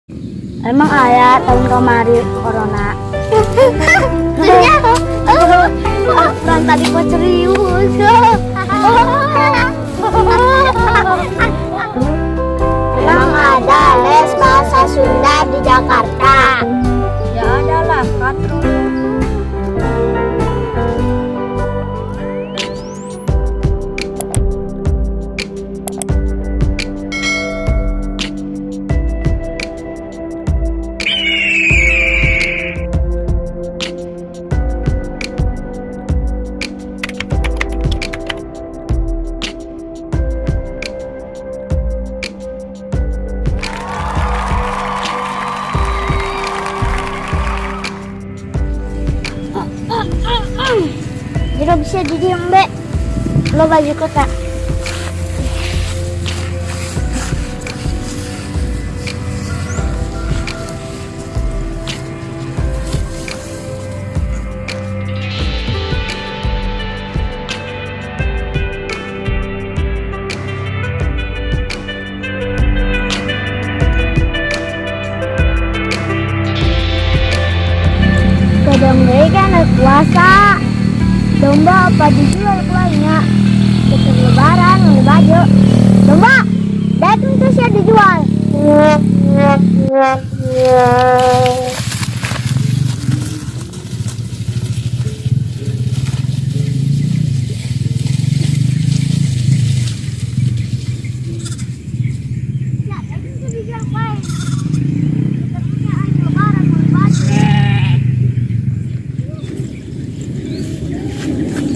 Emang aya tahun kamari corona? Orang tadi kok serius. Emang ada les bahasa Sunda di Jakarta? Ya ada lah, katro. Jadi bisa jadi embe lo baju kota. Kadang bae kan puasa. Domba apa dijual kuahnya? Setelah lebaran beli baju. Domba, datang terus ya dijual. Ya, daging tuh dijual kuah. Lebaran beli baju.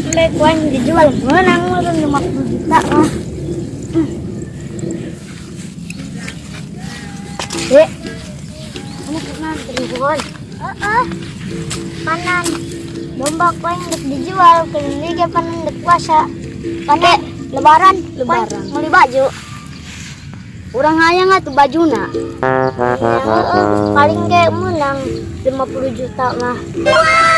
Lek kuah dijual menang 50 juta mah. Eh, kamu pernah telepon? Heeh. Panan domba kuah yang dijual ke liga panan dek puasa. Panan lebaran, lebaran beli baju. Urang hayang atuh bajuna. Ya, paling kayak menang 50 juta mah.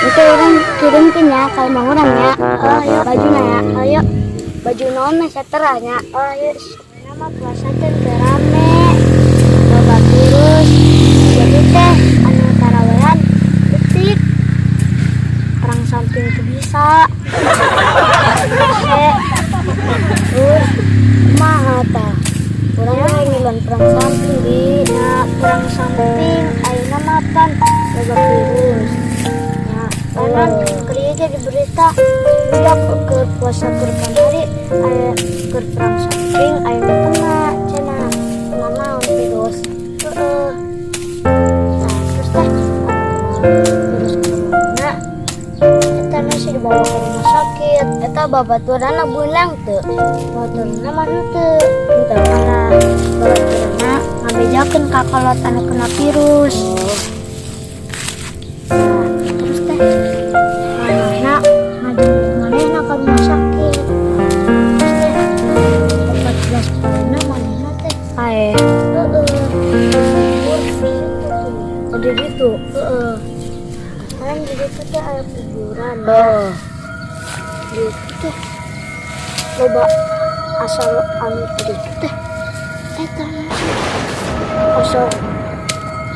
Itu urang kirimkeun ya kalau mau urang ya. Oh, iya. Bajuna ya. Ayo, Baju naon mah saterahnya. Oh ayo. Nama puasa teh teu rame. Loba virus. Jadi teh anu tarawehan detik. Perang samping teu bisa. Terus kumaha tah? Urang mah ngiluan perang samping di. Nah, perang samping ayeuna mah pan loba virus. Nah, panan keur ieu ge di berita budak keur puasa keur kamari aya keur perang samping aya nu kena cenah. Kena naon virus? Heeh. Nah, terus teh virus corona eta masih dibawa ke rumah sakit. Eta babaturanna beunang teu? Baturna mah henteu. Henteu. Malah baturna ngabejakeun ka kolot anu kena virus. Nah, terus teh manehna ngajenguk manehna ka rumah sakit. Terus teh 14 poena manehna teh Paeh. Heeh. Kubur di situ tuh. Oh, di ditu. Heeh. Kan di situ teh aya kuburan. Heeh. Di itu teh loba asal anu di itu teh eta osok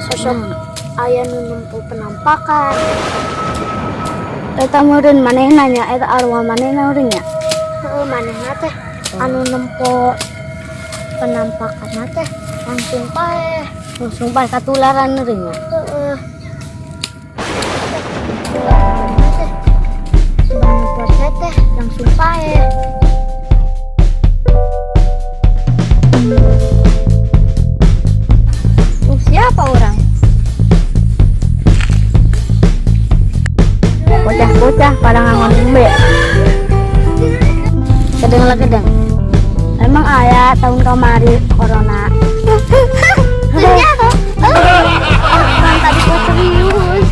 sosok aya nu nempo penampakan. Eta meureun manehna nya, eta arwah manehna meureun nya. Heeh, manehna teh anu nempo penampakan teh langsung paeh. Langsung paeh katularan meureun nya. Heeh. Teh nempo teh langsung paeh. Siapa orang? Bocah-bocah pada ngangon embe. Kedeng lah kedeng. Emang aya tahun kamari corona? Orang tadi kok serius.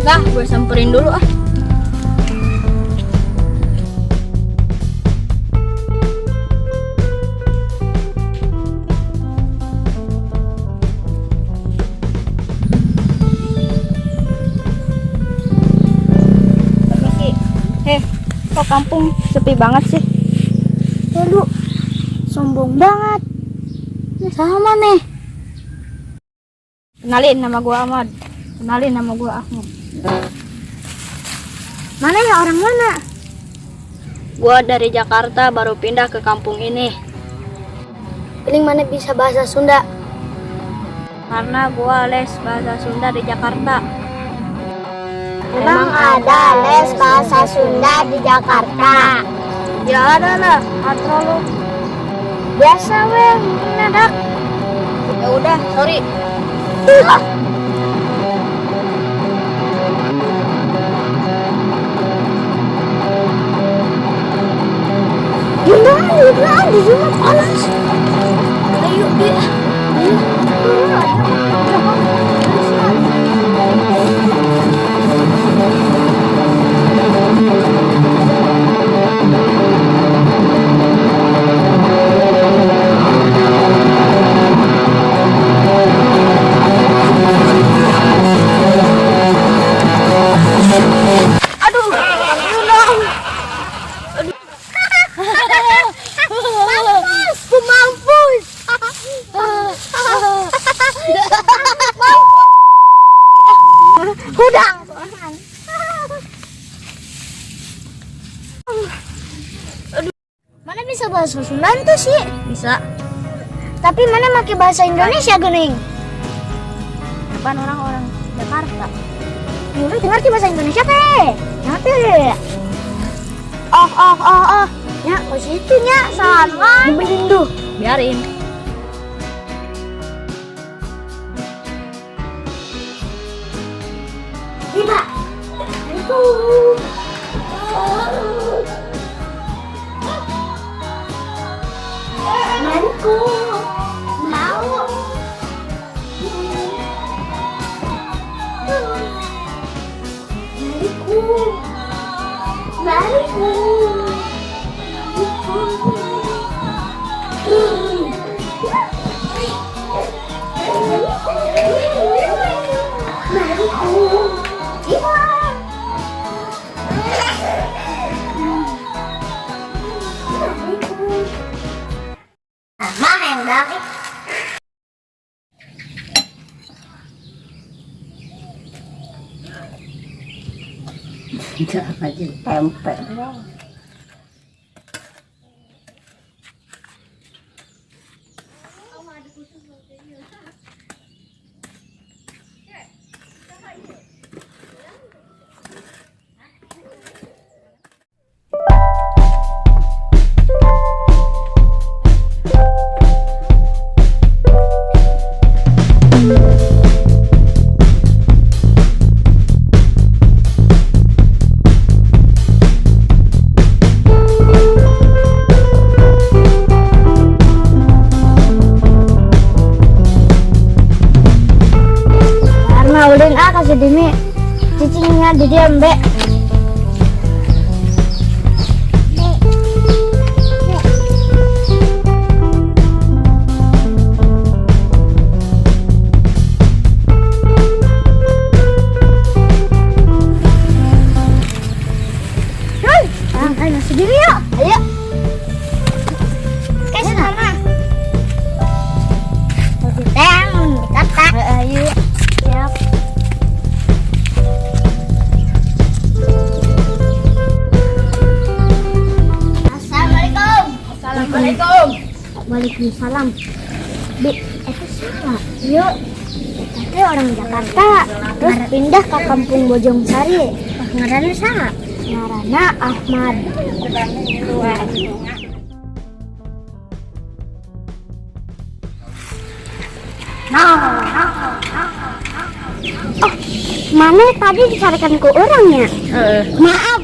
Lah, gue samperin dulu ah. Permisi. Heh, kok kampung sepi banget sih? Lalu Sombong banget. Sama nih. Kenalin, nama gua Ahmad. Kenalin, nama gua Ahmad. Mana ya, orang mana? Gua dari Jakarta, baru pindah ke kampung ini. Paling mana bisa bahasa Sunda? Karena gua les bahasa Sunda di Jakarta. Emang ada les bahasa Sunda di Jakarta? Ya ada lah, atro lu. Biasa weh, ngadak. Ya udah, sorry. Gimana, gimana, di sini panas. Ayo, Bi. Ayo. Turun aja. Aduh, dong. Mampus, mampus. Hudang. Mana bisa bahasa Sunda tuh sih? Bisa. Tapi mana pakai bahasa Indonesia gening? Depan orang-orang Jakarta. Ya udah ngerti bahasa Indonesia teh. Ngerti. Oh oh oh oh. Ya, ke situ nya salah. Nyebelin tuh. Biarin. Nih, Pak. Assalamualaikum. Assalamualaikum. Mau. Assalamualaikum. Assalamualaikum. Assalamualaikum. Iya. Assalamualaikum. Mana yang dari? Jangan tempe. Karena ulin ah kasih dimi cicingnya di diam be. Hei, ayo masuk diri yuk. Ayo. Kayak sama. Teng, di kota. Ayo. Siap. Assalamualaikum. Assalamualaikum. Waalaikumsalam. Bi, itu siapa? Yuk. Itu orang Jakarta. Terus pindah ke kampung Bojong Sari. Ngaranna saha? Ngaranna Ahmad. Oh, mana tadi dicarikan ke orangnya? Maaf.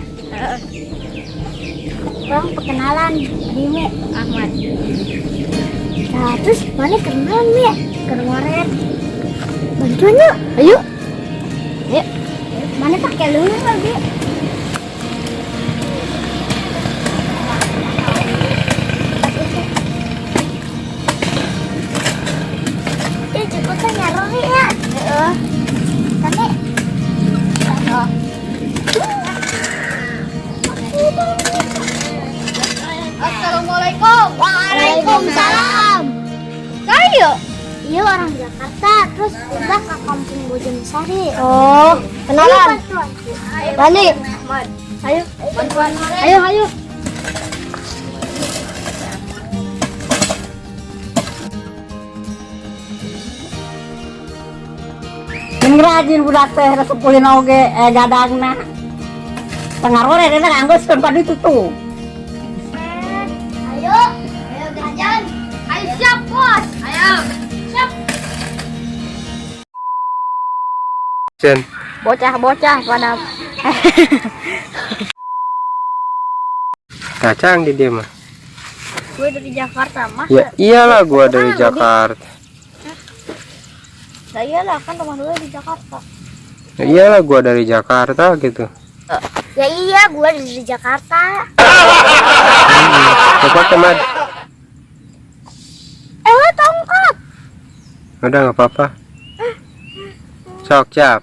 Orang perkenalan, Dimi. Ahmad. Nah, terus mana kenalan, Mi? Kemarin. Bantuan yuk. Ayo. Ayo. Mana pakai lu lagi? Eh, cepetan nyarori ya. Heeh. Tapi Assalamualaikum. Waalaikumsalam. Ayo. Iya, orang Jakarta, terus pindah ke kampung Bojongsari. Oh, kenalan. Bantuan. Bani. Ayo. Ayo, ayo. Yang rajin budak teh resep ulin oge gadangna. Pengaruh eta nganggo pada itu tuh. Ayo, ayo jajan. Ayo siap, Bos. Ayo. Siap. Jen. Bocah-bocah pada Kacang di dia mah. Gue dari Jakarta, Mas. Ya iyalah, gua dari Jakarta. Lah iyalah, kan rumah dulu di Jakarta. Ya iyalah, gua dari Jakarta gitu. Ya iya, gua dari Jakarta. Coba teman. Eh, lo tongkat. Udah nggak apa-apa. Sok, siap.